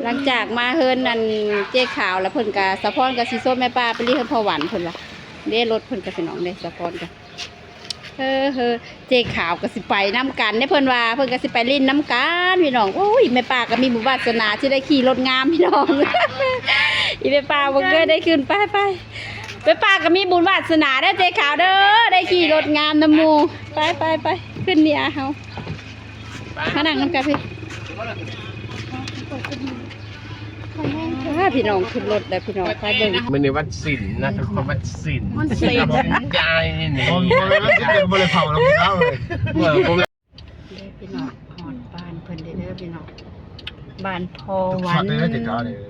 ຫຼັງຈາກມາເຮືອນອັນເຈ້ຂາວແລ້ວ ເພິ່ນກະ ສາວພອນກະຊິຊົນແມ່ປ້າໄປຫຼິ້ນເຮືອນພໍ່ຫວັນເພິ່ນວ່າເດ້. ລົດເພິ່ນກະ ພີ່ນ້ອງເດ້ ສາວພອນກະ ເຮີ ເຮີ ເຈ້ຂາວກະຊິໄປນຳກັນເດ້ ເພິ່ນວ່າ ເພິ່ນກະຊິໄປຫຼິ້ນນຳກັນ ພີ່ນ້ອງ. ໂອ້ຍ ແມ່ປ້າກະມີບຸນວາສະໜາທີ່ໄດ້ຂີ່ລົດງາມ ພີ່ນ້ອງ. ອີແມ່ປ້າບໍ່ເຄີຍໄດ້ຂຶ້ນ ໄປ ໄປ ແມ່ປ້າກະມີບຸນວາສະໜາເດີ ເຈ້ຂາວເດີ ໄດ້ຂີ່ລົດງາມນຳໝູ່. ໄປ ໄປ ໄປ ຂຶ້ນນີ້ອາເຮົາ ມານັ່ງນຳກັນພີ່. ພາພີ່ນ້ອງຂຶ້ນລົດແລ້ວ ພີ່ນ້ອງ ພາເບິ່ງ. ມື້ນີ້ວັນສິນນະ ວັນສິນ ວັນສິນ ໃຈນີ້ ໂອ້ຍ ບໍ່ໄດ້ເຜົາແລ້ວ ເອີ ພີ່ນ້ອງ ຮອດບ້ານເພິ່ນເດີ ພີ່ນ້ອງ ບ້ານພໍ່ຫວັນ.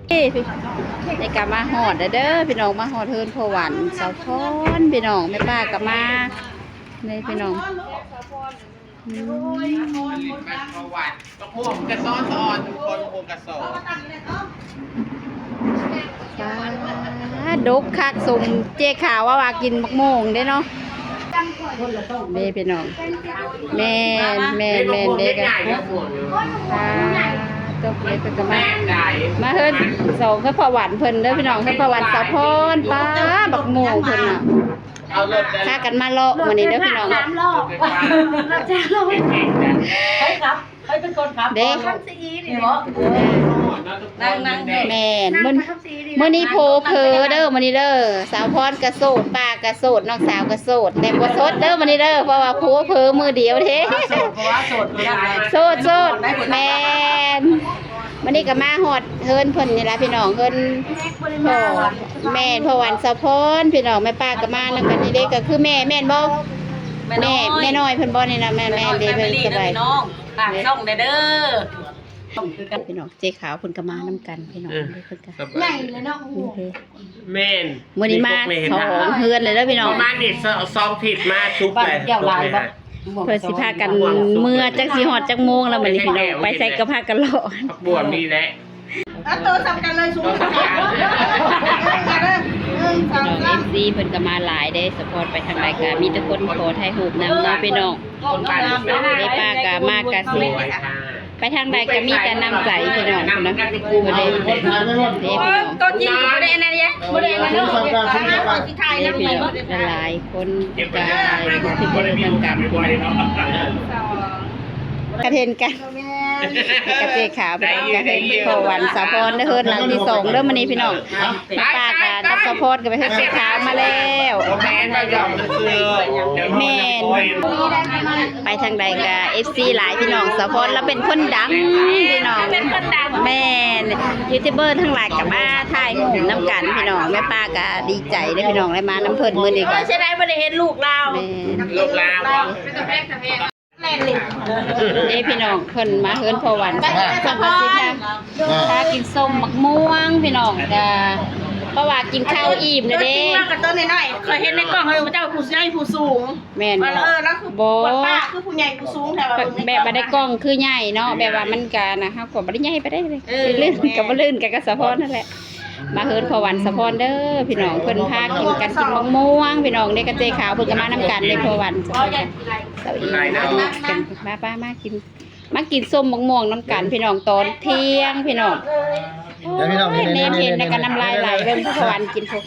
ເອີ ນີ້ກະມາຮອດແລ້ວເດີ ພີ່ນ້ອງ ມາຮອດເຮືອນພໍ່ຫວັນ ສາວພອນ ພີ່ນ້ອງ ແມ່ປ້າກະມາເດີ ພີ່ນ້ອງ. ອືມ ບັກມ່ວງກະຊອນສະອອນ ທຸກຄົນ ບັກມ່ວງກະຊອນ ປາດ ດົກຄັກ ສົມເຈ້ຂາວວ່າ ວ່າກິນບັກໂມງເດ້ເນາະ ເດ້ພີ່ນ້ອງ. ແມ່ນ ແມ່ນ ແມ່ນເດ້ກະ ປາດ ຕົກເລັກກະມາ ມາເຮືອນສອງ ເຮືອນພໍ່ຫວັນເພິ່ນເດີພີ່ນ້ອງ ເຮືອນພໍ່ຫວັນສາວພອນ. ປາດ ບັກໂມງເພິ່ນນະ ພາກັນມາເລາະມື້ນີ້ເດີພີ່ນ້ອງ ສາມລອບ ເລາະສາມລອບ ໃຜຂັບ ໃຜເປັນຄົນຂັບ ເດ້ ນີ້ບໍ ນັ່ງ ນັ່ງ ແມ່ນ ມື້ນີ້ໂຜເຜີເດີ ມື້ນີ້ເດີ ສາວພອນກະໂສດ ປ້າກະໂສດ ນ້ອງສາວກະໂສດ ແຕ່ບໍ່ສົດເດີມື້ນີ້ເດີ ເພາະວ່າໂຜເຜີມື້ດຽວເດ້ ໂສດ ໂສດ ແມ່ນ. ມື້ນີ້ກະມາຮອດເຮືອນເພິ່ນນີ້ລະພີ່ນ້ອງ ເຮືອນພໍ່ ແມ່ນ ພໍ່ຫວັນສາວພອນ ພີ່ນ້ອງ. ແມ່ປ້າກະມານຳກັນນີ້ເດ້ ກະຄືແມ່ ແມ່ນບໍ່ ແມ່ນ້ອຍ ແມ່ນ້ອຍເພິ່ນບໍ່ນີ້ນະ ແມ່ ແມ່ເດ້ ເພິ່ນສະບາຍ ຝາກຊ່ອງແດ່ເດີ ພີ່ນ້ອງ ເຈ້ຂາວເພິ່ນກະມານຳກັນ ພີ່ນ້ອງ ເອີ ເພິ່ນກະ ໃຫຍ່ເລີຍເນາະ ໂອ້ໂຫ ແມ່ນ ມື້ນີ້ມາສອງເຮືອນເລີຍເດີພີ່ນ້ອງ ປະມານນີ້ສອງທິດມາສຸກແລ້ວ ເພິ່ນຊິພາກັນເມືອ ຈັກຊິຮອດຈັກໂມງແລ້ວມື້ນີ້ພີ່ນ້ອງ ໄປໃສກະພາກັນເລາະ ບວມນີ້ແຫຼະ ເອົາໂຕສ່ຳກັນເລີຍ ສູງສ່ຳກັນ ໜຶ່ງ ສອງ ສາມ ເອັຟຊີ ເພິ່ນກະມາຫຼາຍເດ້ ສະພອດໄປທາງໃດກະມີແຕ່ຄົນຂໍຖ່າຍຮູບນຳເນາະພີ່ນ້ອງ. ເດ້ ປ້າກະມາກະຊິ ໄປທາງໃດກະມີແຕ່ນ້ຳໃຈພີ່ນ້ອງເນາະ ເດ້ ເດ້ພີ່ນ້ອງ ໂຕຈິງກະບໍ່ໄດ້ອັນນັ້ນເດ້ ບໍ່ໄດ້ອັນນັ້ນເດ້ ຂ້ອຍຊິຖ່າຍນຳ ພີ່ນ້ອງ ຫຼາຍຄົນກະ ກະເຫັນກັນ ກະເຈ້ຂາວ ກະເຫັນພໍ່ຫວັນສາວພອນເດີ ເຮືອນຫຼັງທີສອງເດີມື້ນີ້ພີ່ນ້ອງ. ປ້າກະກັບສາວພອນກະໄປເຮືອນເຈ້ຂາວມາແລ້ວ ແມ່ນ ໄປທາງໃດກະເອັຟຊີຫຼາຍພີ່ນ້ອງ ສາວພອນລາວເປັນຄົນດັງພີ່ນ້ອງ ເປັນຄົນດັງ ແມ່ນ ຢູທູບເບີທັງຫຼາຍກະມາຖ່າຍຮູບນຳກັນພີ່ນ້ອງ. ແມ່ປ້າກະດີໃຈເດີພີ່ນ້ອງ ໄດ້ມານຳເພິ່ນມື້ນີ້ກະ ເສຍດາຍບໍ່ໄດ້ເຫັນລູກລາວ ແມ່ນ ລູກລາວ ເດ້ພີ່ນ້ອງ ເພິ່ນມາເຮືອນພໍ່ຫວັນ ເພິ່ນກະຊິພາ ພາກິນສົ້ມໝາກມ່ວງພີ່ນ້ອງ ກະເພາະວ່າກິນເຂົ້າອີ່ມແລ້ວເດ້ ໂຕຈິງວ່າກະໂຕນ້ອຍໆ ຂ້ອຍເຫັນໃນກ້ອງ ເຂົາເຈົ້າຜູ້ໃຫຍ່ຜູ້ສູງ ແມ່ນບໍ່ ເອີ ລາວຄືບໍ່ ປ້າຄືຜູ້ໃຫຍ່ຜູ້ສູງແທ້ວ່າ ແບບວ່າໃນກ້ອງຄືໃຫຍ່ເນາະ ແບບວ່າມັນກະນະ ເຮົາກະບໍ່ໄດ້ໃຫຍ່ປານໃດເລີຍ ແມ່ນ ຫຼິ້ນກະບໍ່ຫຼິ້ນ ກະກັບສາວພອນຫັ້ນແຫຼະ. ມາເຮືອນພໍ່ຫວັນສາວພອນເດີພີ່ນ້ອງ ເພິ່ນພາກິນກັນ ກິນໝາກມ່ວງພີ່ນ້ອງເດ້ ກະເຈ້ຂາວເພິ່ນກະມານຳກັນເດ້ ພໍ່ຫວັນສາວພອນ ເກົ້າອີ່ ມາປ້າມາກິນ ມາກິນສົ້ມໝາກມ່ວງນຳກັນພີ່ນ້ອງ ຕອນທ່ຽງພີ່ນ້ອງ. ເດີພີ່ນ້ອງ ໂອ້ຍ ແນມເຫັນແລ້ວກະນ້ຳລາຍໄຫຼ ເບິ່ງພໍ່ຫວັນກິນພຸ້ນ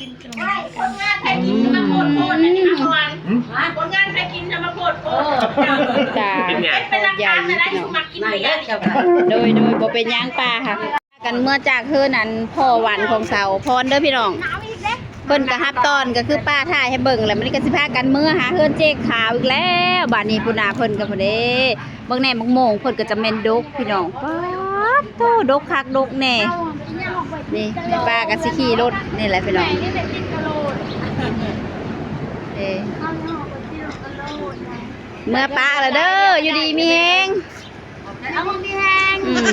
ອືມ ຜົນງານໃຜກິນຈະມາໂພດໂພດ ຕາ ເປັນຫຍັງ ໃຫຍ່ພີ່ນ້ອງ ໂດຍ ໂດຍ ບໍ່ເປັນຫຍັງປ້າ ພາກັນເມືອຈາກເຮືອນອັນພໍ່ຫວັນຂອງສາວພອນເດີພີ່ນ້ອງ ເພິ່ນກະຮັບຕ້ອນ ກະຄືປ້າຖ່າຍໃຫ້ເບິ່ງແຫຼະ ບາດນີ້ກະຊິພາກັນເມືອຫາເຮືອນເຈ້ຂາວອີກແລ້ວ ບາດນີ້ພຸ້ນນະ ເພິ່ນກະພຸ້ນເດ້ ເບິ່ງແດ່ໝາກໂມງເພິ່ນກະຈະແມ່ນດົກພີ່ນ້ອງ ປາດໂທ້ ດົກຄັກດົກແນ່ ນີ້ປ້າກະຊິຂີ່ລົດນີ້ແຫຼະພີ່ນ້ອງ ເອີ ເມືອປ້າລະເດີ ຢູ່ດີມີແຮງ ເອົາ ມີແຮງ ອືມ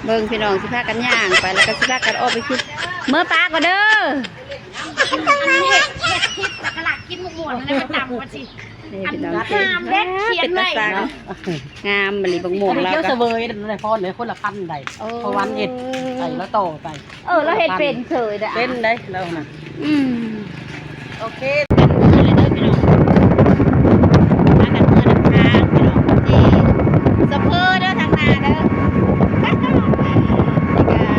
ເບິ່ງພີ່ນ້ອງຊິພາກັນຍ່າງໄປ ແລ້ວກະຊິພາກັນອອກໄປຄິດ ເມືອປ້າກ່ອນເດີ ອັນເຮັດ ເຮັດຄລິບແລ້ວກະລາກກິນໝາກມ່ວງ ແລ້ວກະຕຳວ່າຊິ ນີ້ພີ່ນ້ອງ ອັນງາມເດ້ ຂຽນໄວ້ ເປັນຕາສ້າງ ງາມອີ່ຫຼີ ບັກມ່ວງລາວ ອັນນີ້ກະ ສະເຫວີຍນະ ໄດ້ພໍນເລີຍ ຄົນລະພັນໄດ້ ໂອ້ ເພາະວ່າເຮັດໃສ່ລະຕໍ່ໄປ ເອີ ລາວເຮັດເປັນເສີຍເດ້ ເປັນໄດ໋ລາວນະ ອືມ ໂອເຄ ເດີພີ່ນ້ອງ ພາກັນເມືອນຳທາງພີ່ນ້ອງ ເອີ ສະເພີເດີທາງໜ້າເດີ ນີ້ກະ